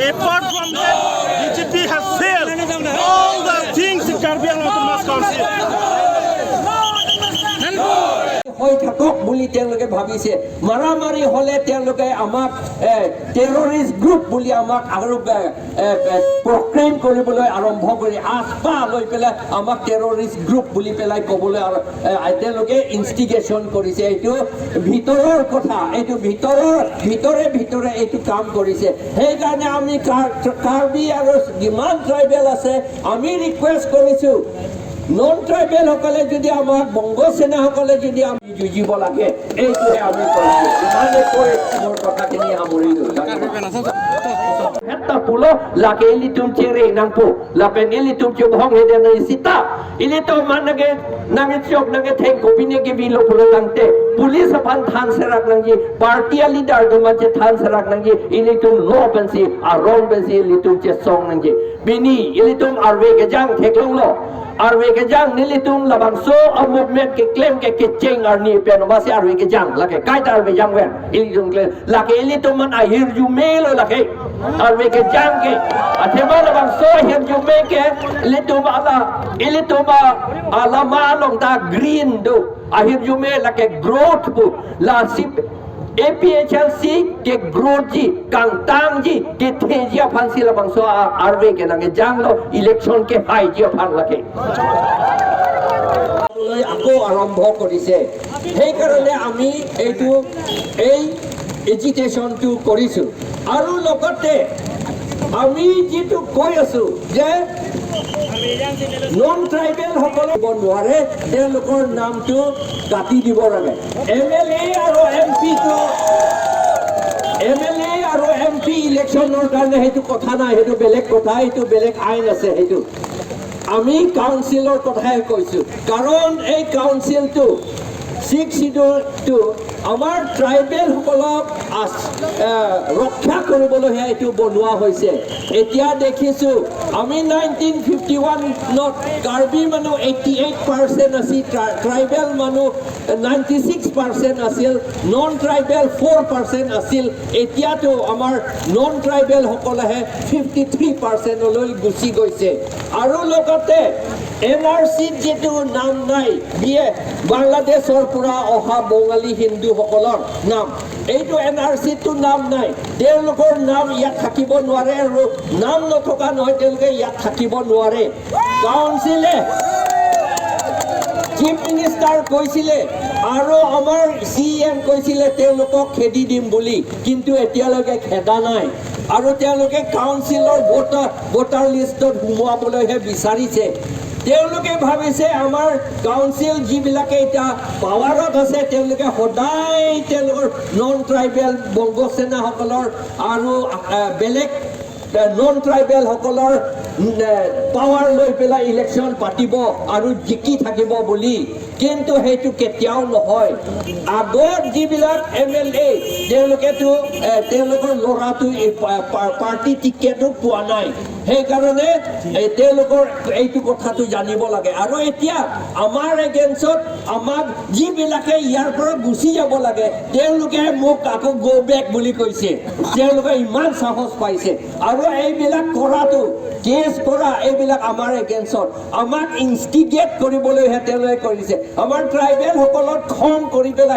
Apart from that, BJP has failed all the things in Karbi Anglong Autonomous Council. হৈ থাকক বুলি তেওঁলোকে ভাবিছে। মাৰামাৰি হ'লে তেওঁলোকে আমাক টেৰৰিষ্ট গ্ৰুপ বুলি আমাক আৰু প্ৰক্লেইম কৰিবলৈ আৰম্ভ কৰি আচপা লৈ পেলাই আমাক টেৰৰিষ্ট গ্ৰুপ বুলি পেলাই ক'বলৈ আৰু তেওঁলোকে ইনষ্টিগেশ্যন কৰিছে। এইটো ভিতৰৰ কথা, এইটো ভিতৰৰ ভিতৰে ভিতৰে এইটো কাম কৰিছে। সেইকাৰণে আমি কাৰ্বি আৰু যিমান ট্ৰাইবেল আছে, আমি ৰিকুৱেষ্ট কৰিছোঁ, নন ট্ৰাইবেলসকলে যদি আমাক বংগ সেনাসকলে যদি আমি যুঁজিব লাগে, এইটোহে আমি কৈছোঁ। ইমানে কৈ মোৰ কথাখিনি সামৰিলোঁ, ধন্যবাদ। Hetta pulo la ke ili tum chere nang pu la pen ili tum chu hong he den sita ili to man nage nang chok nang theng ko bine ke bi lo pulo nang te police apan than serak nang ji party leader do man che than serak nang ji ili tum lo pen si aron pen si ili tum che song nang ji bini ili tum arwe ke jang theklong lo arwe ke jang nilitum labang so a movement ke claim ke cheng arni pen ma si arwe ke jang la ke kai ta arwe jang wen ili tum claim la ke ili tum man ahir ju me lo la ke arwe ke jang ke athema labang so ahir ju me ke litum ala ilitum ala ma long ta green do ahir ju me la ke growth pu la sip APHLC ke growth ji kangtang ji ke thejia phansi la bangso arwe ke nange jang lo election ke hai ji phan lake আকৌ আৰম্ভ কৰিছে। সেইকাৰণে আমি এই এজিটেশ্যনটো কৰিছোঁ। আৰু লগতে আমি যিটো কৈ আছোঁ যে নন ট্ৰাইবেলসকলে নোৱাৰে, তেওঁলোকৰ নামটো কাটি দিব লাগে। এম এল এ আৰু এম পিটো, এম এল এ আৰু এম পি ইলেকশ্যনৰ কাৰণে সেইটো কথা নাই, সেইটো বেলেগ কথা, সেইটো বেলেগ আইন আছে। সেইটো আমি কাউন্সিলৰ কথাহে কৈছোঁ, কাৰণ এই কাউন্সিলটো ছিক্স চিডিউলটো আমাৰ ট্ৰাইবেলসকলক ৰক্ষা কৰিবলৈহে এইটো বনোৱা হৈছে। এতিয়া দেখিছোঁ আমি 1951ত কাৰ্বি মানুহ 88% আছিল, ট্ৰাইবেল মানুহ 96% আছিল, নন ট্ৰাইবেল 4% আছিল। এতিয়াতো আমাৰ নন ট্ৰাইবেলসকলেহে 53%লৈ গুচি গৈছে। আৰু লগতে এন আৰ চিত যিটো নাম নাই, বিয়ে বাংলাদেশৰ পৰা অহা বঙালী হিন্দুসকলৰ নাম, এইটো এন আৰ চিতটো নাম নাই, তেওঁলোকৰ নাম ইয়াত থাকিব নোৱাৰে। আৰু নাম নথকা নহয়, তেওঁলোকে ইয়াত থাকিব নোৱাৰে। কাউন্সিলে চিফ মিনিষ্টাৰ কৈছিলে আৰু আমাৰ চি এম কৈছিলে তেওঁলোকক খেদি দিম বুলি, কিন্তু এতিয়ালৈকে খেদা নাই। আৰু তেওঁলোকে কাউন্সিলৰ ভোটাৰ লিষ্টত সোমোৱাবলৈহে বিচাৰিছে। তেওঁলোকে ভাবিছে আমাৰ কাউন্সিল যিবিলাকে এতিয়া পাৱাৰত আছে, তেওঁলোকে সদায় তেওঁলোকৰ নন ট্ৰাইবেল বংগ সেনাসকলৰ আৰু বেলেগ নন ট্ৰাইবেলসকলৰ পাৱাৰ লৈ পেলাই ইলেকশ্যন পাতিব আৰু জিকি থাকিব বুলি, কিন্তু সেইটো কেতিয়াও নহয়। আগত যিবিলাক এম এল এ, তেওঁলোকেতো তেওঁলোকৰ ল'ৰাটো পাৰ্টি টিকেটো পোৱা নাই। সেইকাৰণে তেওঁলোকৰ এইটো কথাটো জানিব লাগে। আৰু এতিয়া আমাৰ এগেইনষ্টত আমাক যিবিলাকে ইয়াৰ পৰা গুচি যাব লাগে, তেওঁলোকে মোক আকৌ গ' বেক বুলি কৈছে। তেওঁলোকে ইমান সাহস পাইছে। আৰু এইবিলাক কৰাটো, কেছ কৰা, এইবিলাক আমাৰ এগেইনষ্টত আমাক ইনষ্টিগেট কৰিবলৈহে তেওঁলোকে কৰিছে, আমাৰ ট্ৰাইবেলসকলক খং কৰি পেলাই।